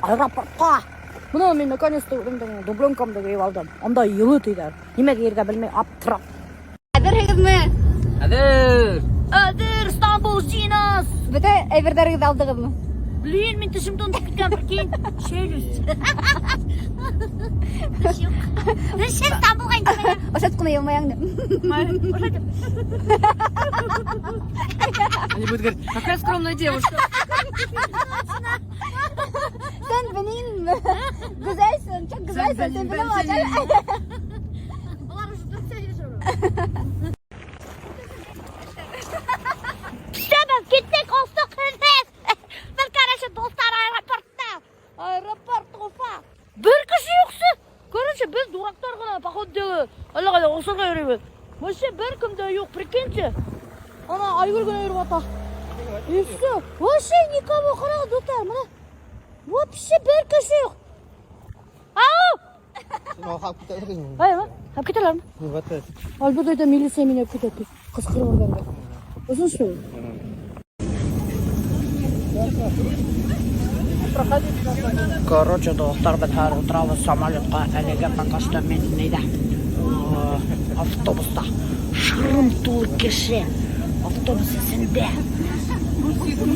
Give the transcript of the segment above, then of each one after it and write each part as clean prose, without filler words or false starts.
Аэропортҡа. Бына мин наконец-то үҙемдең дубленкамды кейеп алдым. Анда йылы тиҙәр. Нимә кейергә белмәй аптырап. Әҙерһегеҙме? Әҙер! Әҙер, Стамбул, Зинас! Бөтә әйберҙәрегеҙҙе алдығыҙмы? Блин, мин тешемде онотоп киткән, прикинь. Челюсть. Теш юҡ. Тешем Стамбулға инде. Ошатып ҡына йылмаяң. Они будут говорить, какая скромная девушка. Sen benim güzelsin, çok güzelsin. Sen Sen benim, benim ben olacaksın. Былар уже төрксә һөйләшә. Беҙ киттек, остыҡ һеҙ. Беҙ, короче, дуҫтар, аэропортта. Аэропорт Уфа. Бер кеше юҡсы. Короче, беҙ дурактар ғына, походу дела. Әллә ҡайҙа осорға йөрөйбөҙ. Вообще бер кем дә юҡ, прикиньте. Ана Айгөл генә йөрөп ята. И все. Вообще никого, ҡарағыҙ, дуҫтар, бына. Вообще бер кеше юҡ. Ау! Ай, алып китәләрме? Альберт әйтә, милиция мине алып китә тип. Ҡысҡырып йөрөгәнгә. Ысын что ли? Короче, дуҫтар, беҙ хәҙер ултырабыҙ самолетҡа. Әлегә пока что мин ниҙә? Автобуста. Шырым тулы кеше. Автобус эсендә.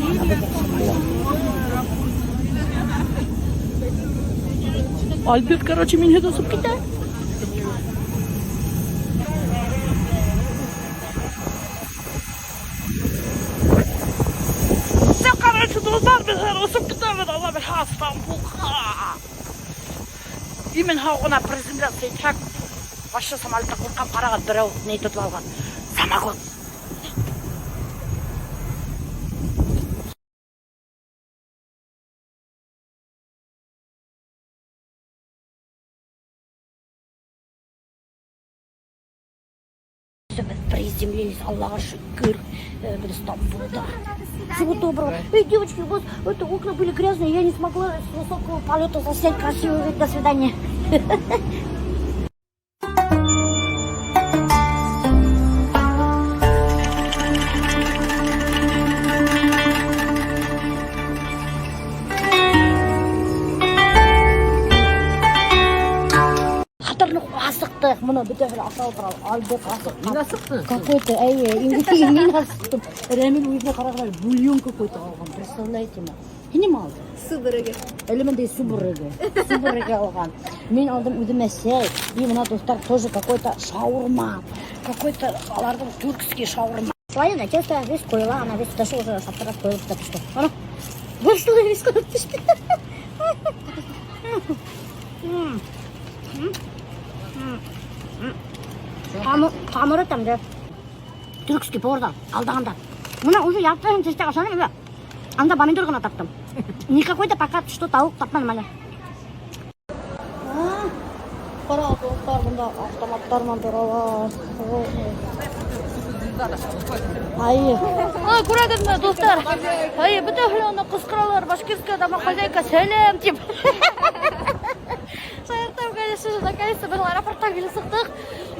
Ана беҙҙең самолет. Альберт, короче, мине осоп китә. Все, короче, дуҫтар, беҙ хәҙер осоп китәбеҙ, Алла бирһә, Стамбулға. Имен һау ғына приземляться итһәк, вообще самолетта ҡурҡам, ҡарағыҙ, берәү ни тотоп алған. Самогон. Беҙ приземлились, Аллаға шөкөр, беҙ Стамбулда. Всего доброго. Эй, девочки, у вас это, окна были грязные, я не смогла с высокого полета заснять красивый вид. До свидания. Хәтерлек асыҡтыҡ. Бына бөтәһе лә ашап ултыра. Альберт асыҡҡан. Мин асыҡтым. Какой-то, әйе, мин асыҡтым. Рәмил үҙенә ҡарағанда бульон какой-то алған, представляете ме? Һин нимә алдың? Су бөрөгө. Әле бындай су бөрөгө. Су бөрөгө алған. Мин алдым үҙемә сәй. И бына, дуҫтар, тоже какой-то шаурма. Какой-то уларҙың тюркский шаурма. Слоеное тесто весь ҡойола, ана весь даже уже шаптырап ҡойолоп та төштө. Ана, бер слой весь ҡойолоп төштө. Ҡамыры тәмле. Тюркский поварҙар алдағандар. Бына уже яртыһын сәстә ашаным инде. Анда помидор ғына таптым. Никакой-то пока что тауыҡ тапманым әле. Ҡара, дуҫтар, бында автоматтар менән торалар. Ай. Ай, күрәгеҙме, дуҫтар? Ай, бөтәһе лә анда ҡысҡыралар. Башкирская домохозяйка, сәләм тип. Шаяртам, конечно же, наконец-то беҙ аэропорттан килеп сыҡтыҡ.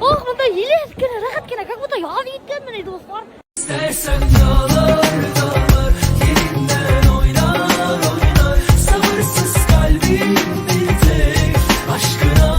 Ох, бында еләҫ кенә, рәхәт кенә, как будто ял иткәнмен инде, дуҫтар. İstersen dağlar dağlar yerinden oynar oynar. Sabırsız kalbim bir tek aşkına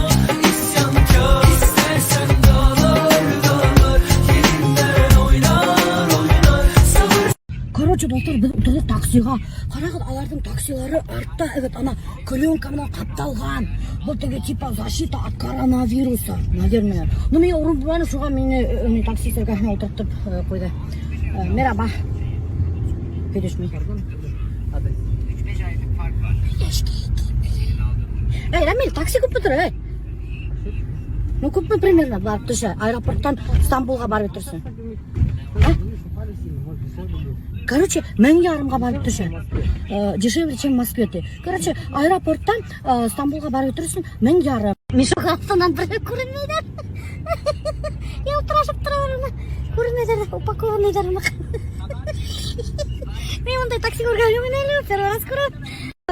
isyankar. İstersen dağlar dağlar yerinden oynar oynar. Sabırsız Короче, дуҫтар, беҙ ултырҙыҡ таксиға. Ҡарағыҙ, уларҙың таксилары артта, evet, ана клеенка менән ҡапталған. Был теге типа защита от коронавируса, наверное. Ну, мин урын булманы, шуға мине ни таксист эргәһенә ултыртып ҡуйҙы. Мераба. Һөйләшмәй. Эй, Рамил, такси күпме тора, эй? Ну, күпме примерно барып төшә? Аэропорттан Стамбулға барып етерһең. Короче, 1500-ға барып төшә. Дешевле, чем в Москве ти. Короче, аэропорттан Стамбулға барып етерһең 1500. Мешок аҫтынан берәү күренмәйҙәр. Ялтырашып торалар ана. Күренмәйҙәр, упакованныйҙар ана. Мин ундай такси күргән юҡ ине әле, первый раз күрәм.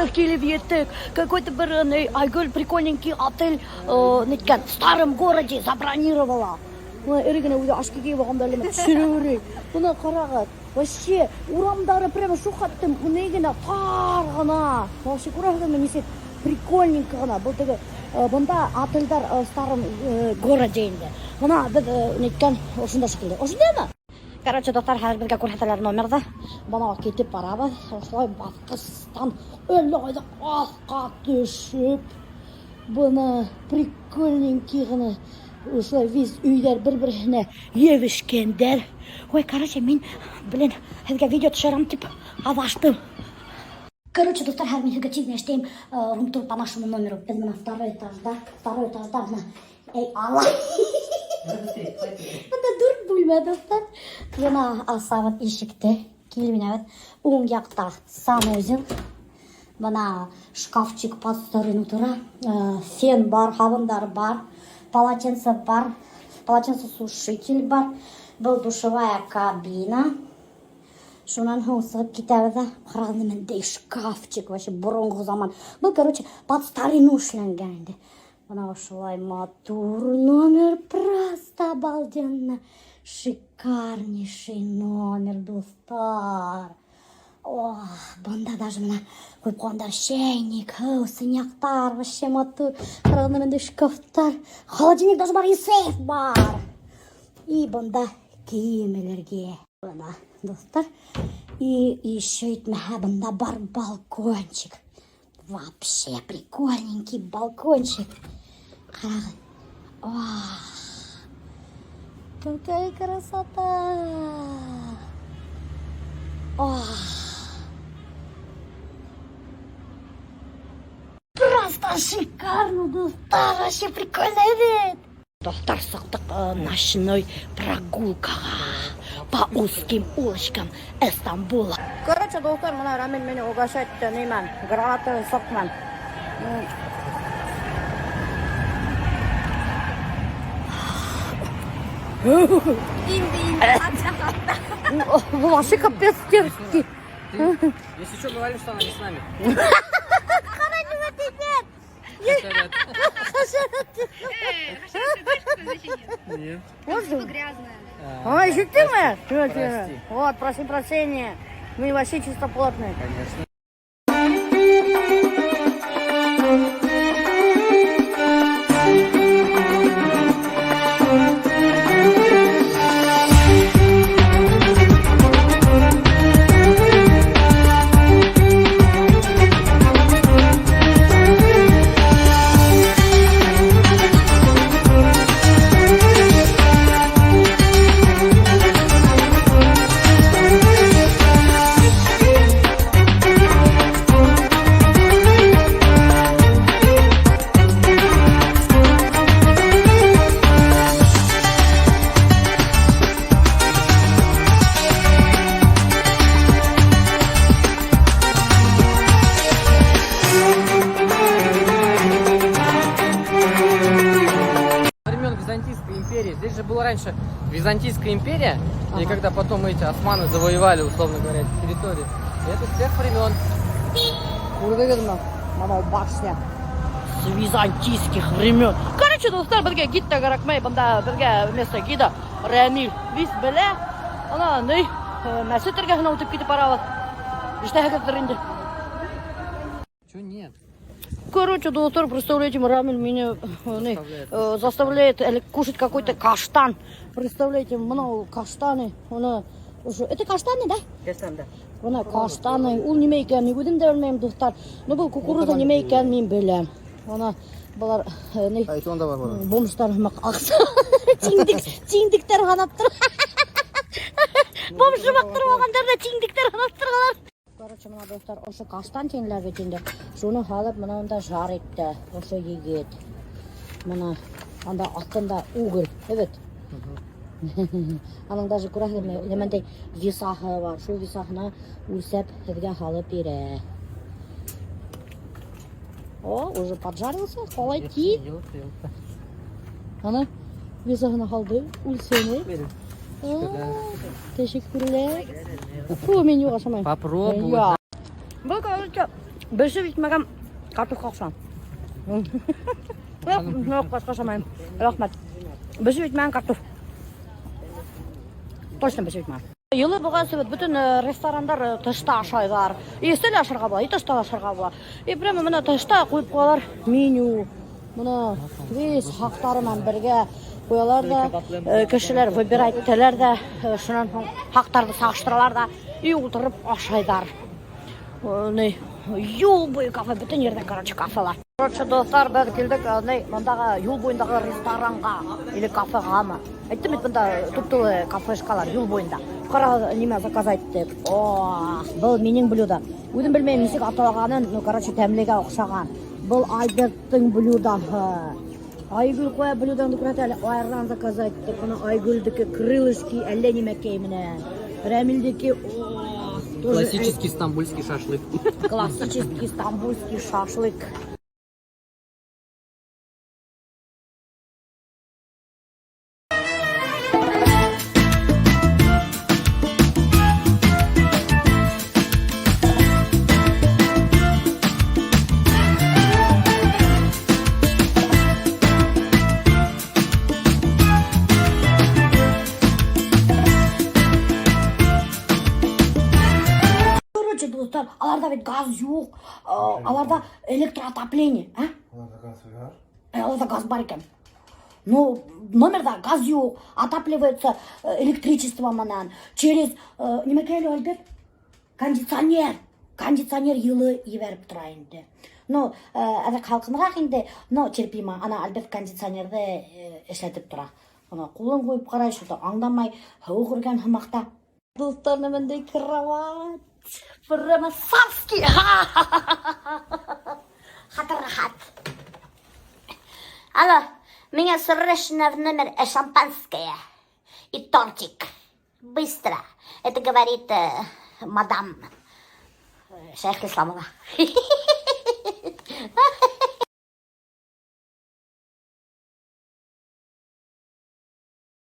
Килеп еттек. Какой-то бер ни, Айгөл прикольненький отель ниткән, в старом городе забронировала. Бына эре генә үҙе очки кейеп алған да әле төшөрөү. Бына ҡарағыҙ. Вообще, урамдары прямо шул хәтлем ни генә, тар ғына. Вообще, күрәһегеҙме, нисек прикольненько ғына. Был теге бында отелдәр в старом городе инде. Бына беҙ ниткән ошонда шикелле. Ошондаймы? Короче, дуҫтар, хәҙер беҙгә күрһәтәләр номерҙы. Бына китеп барабыҙ. Ошолай баҫҡыстан әллә ҡайҙа аҫҡа төшөп. Бына прикольненький ғына ошолай весь өйҙәр бер-береһенә йәбешкәндәр. Ой, короче, мин, блин, һеҙгә видео төшөрәм тип аҙаштым. Короче, дуҫтар, хәҙер мин һеҙгә тиҙ генә эшләйем рум-тур по нашему номеру. Беҙ бына второй этажда бына. Эй, Алла. Бында дүрт бүлмә, дуҫтар. Бына асабыҙ ишекте. Килеп инәбеҙ. Уң яҡта санузел. Бына шкафчик под старину тора. Фен бар, һабындар бар, полотенце бар, полотенцесушитель бар. Был душевая кабина. Шунан һуң сығып китәбеҙ ҙә. Ҡарағыҙ, ниндәй шкафчик, вообще боронғо заман. Был, короче, под старину эшләнгән инде. Бына ошолай матур номер, просто обалденно. Шикарнейший номер, дуҫтар. Ох, бында даже бына ҡуйып ҡуйғандар чәйник, һыу, сынаяҡтар, вообще матур. Ҡарағыҙ, ниндәй шкафтар. Холодильник даже бар, и сейф бар. И бында кейем элергә. Бына, дуҫтар. И еще етмәһә, бында бар балкончик. Вообще прикольненький балкончик. Ҡарағыҙ. Ох, какая красота! Ох. Просто шикарно, дуҫтар, вообще прикольно бит. Дуҫтар, сыҡтыҡ ночной прогулкаға по узким улочкам Стамбула. Короче, дуҫтар, бына Рамил мине угощать итте, нимән, гранатовый сок менән. Инде, инде. Был вообще капец дерзкий. Если что, говорим, что она не с нами. Хашарат. Нет. Можно? Грязная. А, еще ты моя? Прости. Вот, проси прощения. Мы вообще чистоплотные. Конечно. Времен Византийской империи. Здесь же была раньше Византийская империя, и когда потом эти османы завоевали, условно говоря, эти территории. И это с тех времен. Күрҙегеҙме? Мынау башня с византийских времен. Короче, дуҫтар, беҙгә гид та кәрәкмәй, бында беҙгә вместо гида Рамил весь белә. Ана, ни, мәсет эргәһенә үтеп китеп барабыҙ. Ишетәһегеҙҙер инде. Чего нет? Короче, дуҫтар, представляете, Рамиль меня ни, Заставляет. заставляет кушать какой-то каштан. Представляете, мынау каштаны, уны уже. Это каштаны, да? Каштан, да. Бына каштаны, ул нимә икәнен мин үҙем дә белмәйем, дуҫтар. Ну, был кукуруза нимә икәнен мин беләм. Ана былар ни А еще он давай. Бомжтар һымаҡ аҡса тиңдек, тиңдектәр һанап тора. Бомж һымаҡ тормағандар ҙа тиңдектәр һанап торалар. Короче, мына дуҫтар, ошо каштан тинеләр бит инде. Шуны һалып, мына унда жар итте ошо егет. Мына анда аҫтында уголь, эйе. Аның даже күрәһегеҙме, нимәндәй весаһы бар. Шул весаһына үлсәп һеҙгә һалып бирә. О, уже поджарился, ҡалай тиҙ. Ана весаһына һалды, үлсәне. Тәшәккүрләр. Фу, мин юҡ ашамайым. Попробуй. Я. Был, короче, бешеп етмәгән картошка оҡшаған. Юҡ, юҡ, башҡа ашамайым. Рәхмәт. Бешеп етмәгән картоф. Точно бешеп етмәгән. Йылы булған сәбәп бөтөн ресторандар тышта ашайҙар. И өҫтә лә ашарға була, и тышта ла ашарға була. И прямо мына тышта ҡуйып ҡуялар меню. Мына весь хаҡтары менән бергә ҡуялар ҙа, кешеләр выбирать итәләр ҙә, шунан һуң хаҡтарҙы сағыштыралар ҙа, и ултырып ашайҙар. Ни, юл буйы кафе, бөтөн ерҙә, короче, кафелар. Короче, дуҫтар, беҙ килдек, ни, мындағы юл буйындағы ресторанға или кафеғамы. Әйттем бит, бында туп-тулы кафешкалар юл буйында. Ҡара, нимә заказать иттек. О, был минең блюдо. Үҙем белмәйем, нисек аталғанын, ну, короче, тәмлегә оҡшаған. Был Альберттың блюдоһы. Айгөл ҡуя блюдоңды күрһәт әле. Айран заказать иттек. Бына Айгөлдеке крылышки, әллә нимәкәй менән. Рәмилдеке, о, тоже Классический стамбульский шашлык. Классический стамбульский шашлык. Короче, дуҫтар, аларҙа бит газ юҡ, аларҙа электроотопление, а? Уларҙа газ бар. Аларҙа газ бар икән. Ну, номерҙа газ юҡ, отапливается электричество менән через нимәкәй әле, Альберт? Кондиционер. Кондиционер йылы ебәреп тора инде. Ну, әҙерәк һалҡыныраҡ инде, но терпимо. Ана Альберт кондиционерҙы эшләтеп тора. Ана ҡулын ҡуйып ҡарай, что-то аңламай, һыу күргән һымаҡта. Дуҫтар, бындай кровать. Прямо царский. Хәтер рәхәт. Алло, меня срочно в номер шампанское и тортик. Быстро. Это говорит мадам Шейх Исламова.